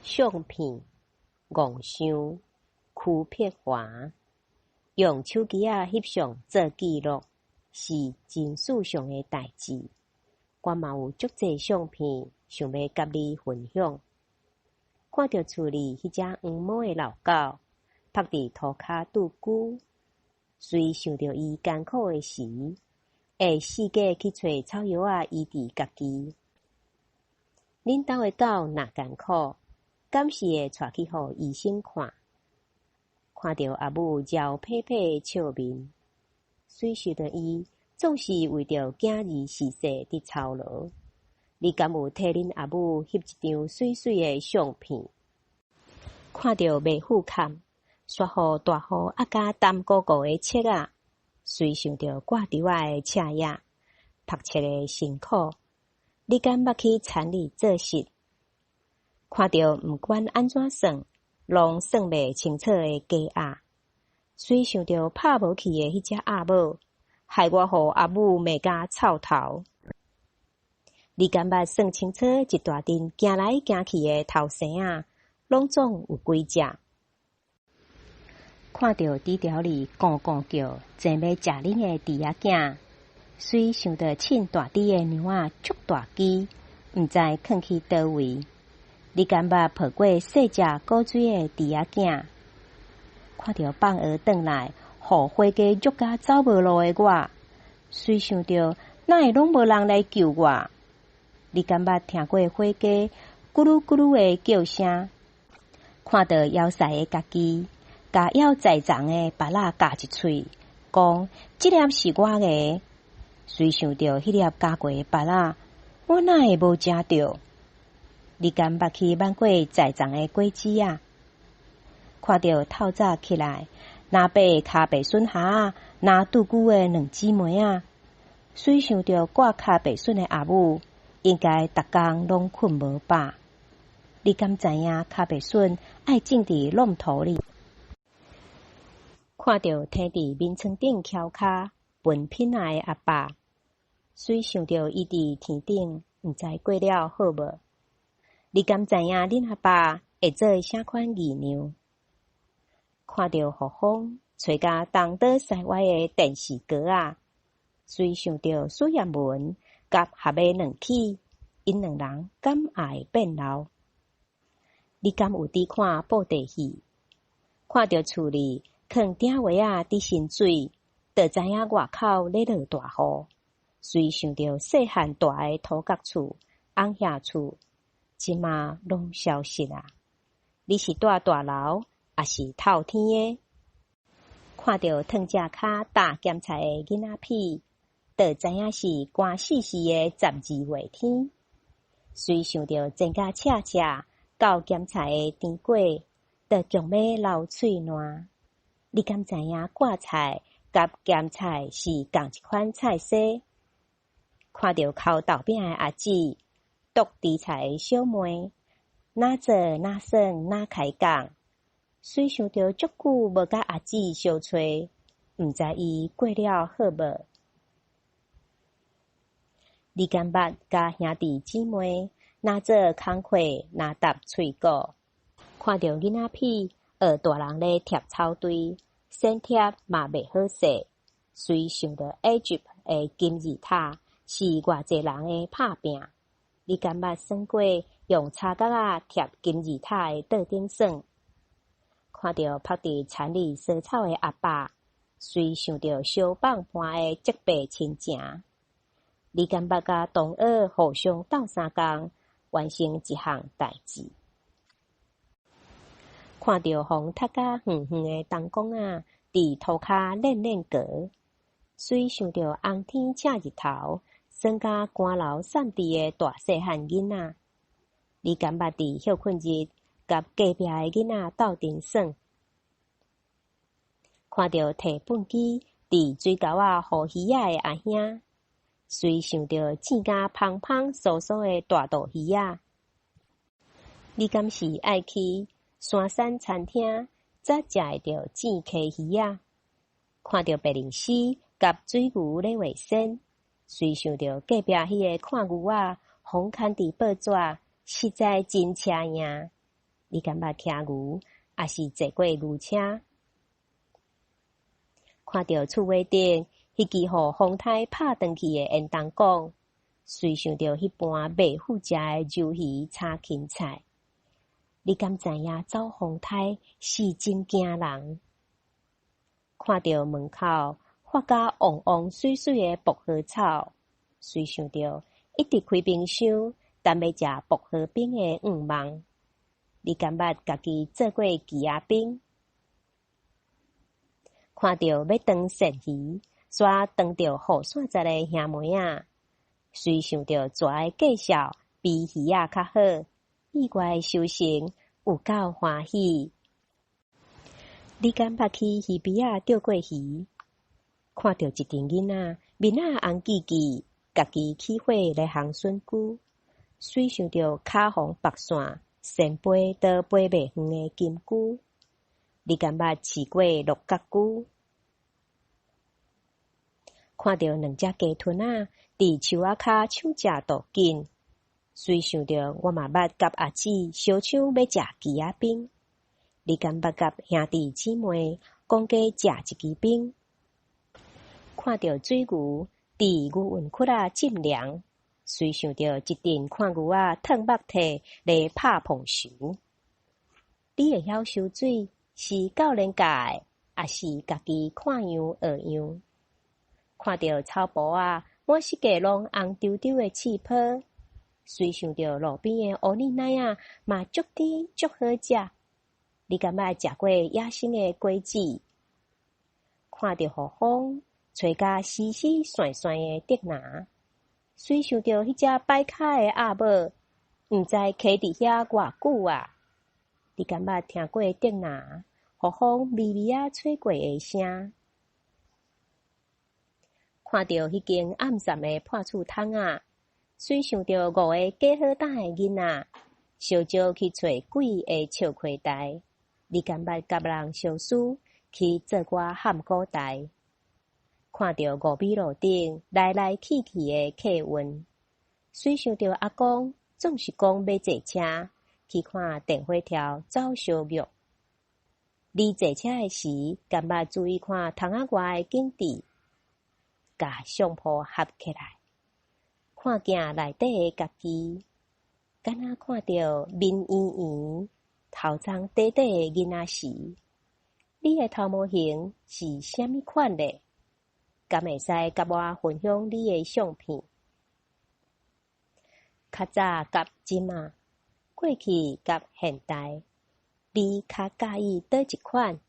相片、戇想、區碧華，用手機仔翕相做記錄，是真時尚的代誌。我嘛有足濟相片想欲佮你分享。看著厝裡彼隻黃毛的老狗，曝佇塗跤拄龜，隨想著伊艱苦的時，會四界去揣草藥仔醫治家己。恁兜的狗若艱苦，敢是會帶去予醫生看？看著阿母澹撇撇的笑面，隨想著伊總是為著囝兒時勢佇操勞。你敢有替恁阿母翕一張媠媠的相片？看著袂赴坎，煞予大雨壓甲澹糊糊的冊仔，隨想著掛柱仔的赤靨，讀冊的辛苦。你敢捌去田裡做穡？看著毋管按怎算，攏算袂清楚的雞鴨，隨想著拍無去的彼隻鴨母，害我予阿母罵甲臭頭。你敢捌算清楚一大陣行來行去的頭生仔，攏總有幾隻？看著豬牢裡咕咕叫，爭欲食恁的豬仔囝，隨想著飼大豬的娘仔足大支，毋知囥去佗位。你敢捌抱過細隻古錐的豬仔囝？看著放學轉來，予火雞虐甲走無路的我，隨想著哪會攏無人來救我？你敢捌聽過火雞咕嚕咕嚕的叫聲？看著枵屎的家己，共猶在叢的芭樂咬一喙，講這粒是我的。隨想著彼粒咬過的芭樂，我哪會無食著？你敢捌去挽過在叢的果子仔？看著透早起來，若爬跤白筍箬仔，若拄龜的兩姊妹仔，隨想著割跤白筍的阿母，應該逐工攏睏無飽。你敢知影跤白筍愛種佇挵土裡？看著䖙佇眠床頂蹺跤歕品仔的阿爸，隨想著伊佇天頂，毋知過了好無？你敢知影恁阿爸會做啥款議量？看著雨風吹甲東倒西歪的電視格仔，隨想著蘇葉文佮合馬兩起，𪜶兩人敢也會變老？你敢有佇看布袋戲？看著厝裡囥鼎盥仔佇滲水，就知影外口咧落大雨。隨想著細漢蹛的土角厝、翁兄厝，這馬攏消失啊！你是蹛大樓，抑是透天的？看著褪隻跤踏鹹菜的囡仔屁，就知影是寒死死的12月天。隨想著煎甲赤赤夠鹹菜的甜粿，就強欲流喙瀾。你敢知影掛菜佮鹹菜是仝一款菜色？看著剾豆餅的阿姊，剁豬菜的小妹，哪做哪耍哪開講，隨想著足久無佮阿姊相揣，毋知伊過了好無？你敢捌佮兄弟姊妹哪做工課哪搭喙鼓？看著囡仔屁學大人咧疊草堆，鉎疊嘛袂好勢。隨想著埃及的金字塔是偌濟人的拍拚？你敢捌耍過用柴角仔疊金字塔的桌頂耍？看著曝佇田裡疏草的阿爸，隨想著相放伴的叔伯親情。你敢捌佮同學互相鬥相共，完成一項代誌？看著予踢甲遠遠的童工仔佇塗跤練練趷，隨想著紅天赤日頭，耍甲汗流浡地的大細漢囡仔。你敢捌佇歇睏日，佮隔壁的囡仔鬥陣耍？看著提畚箕佇水溝仔烀魚仔的阿兄，隨想著糋甲芳芳酥酥的大肚魚仔。你敢是愛去山山餐廳，才食會著糋溪魚仔？看著白靈絲佮水牛咧畫線，隨想著隔壁彼个看牛仔，予阮牽佇報紙，實在真車贏。你敢捌騎牛，抑是坐過牛車？看著厝尾頂彼支予風颱拍斷去的煙筒管，隨想著彼盤袂赴食的鰇魚炒芹菜。你敢知影走風颱是真驚人？看著門口發甲旺旺媠媠的薄荷草，隨想著一直開冰箱等欲食薄荷冰的願望。你敢捌家己做過枝仔冰？看著欲斷鱔魚，煞斷著雨傘節的兄妹仔，隨想著蛇的介紹比魚仔較好，意外收成有夠歡喜。你敢捌去魚埤仔釣過魚？看著一陣囡仔面仔紅記記，家己起火咧烘筍龜，隨想著跤予縛線，先飛都飛袂遠的金龜。你敢捌飼過鹿角龜？看著兩隻雞豚仔佇樹仔跤搶食杜鹼，隨想著我嘛捌佮阿姊相搶欲食枝仔冰。你敢捌佮兄弟姊妹講價食一支冰？看著水牛佇牛塭窟仔浸涼，隨想著一陣看牛仔褪目體咧拍碰球。你會曉游水是教練教的，抑是家己看樣學樣？看著草埔仔滿世界攏紅丟丟的刺泡，隨想著路邊的烏奶奶仔嘛足甜足好食。你敢捌食過野生的果子？看著予風吹甲絲絲旋旋的竹籃，隨想著彼隻擺跤的鴨母，毋知徛佇遐偌久啊！你敢捌聽過竹籃予風微微仔吹過的聲？看著彼間暗潲的破厝窗仔，隨想著五个假好膽的囡仔，相招去揣鬼的笑溪台。你敢捌佮人相輸去做歌喊古代？看著五美路頂來來去去的客運，隨想著阿公總是講欲坐車去看電火柱走燒肉。你坐車的時，敢捌注意看窗仔外的景致？共相簿合起來，看鏡內底的家己，敢若看著面圓圓、頭鬃短短的囡仔時，你的頭毛型是啥物款咧？敢會使佮我分享你的相片？較早佮這馬，過去佮現代，你較佮意佗一款？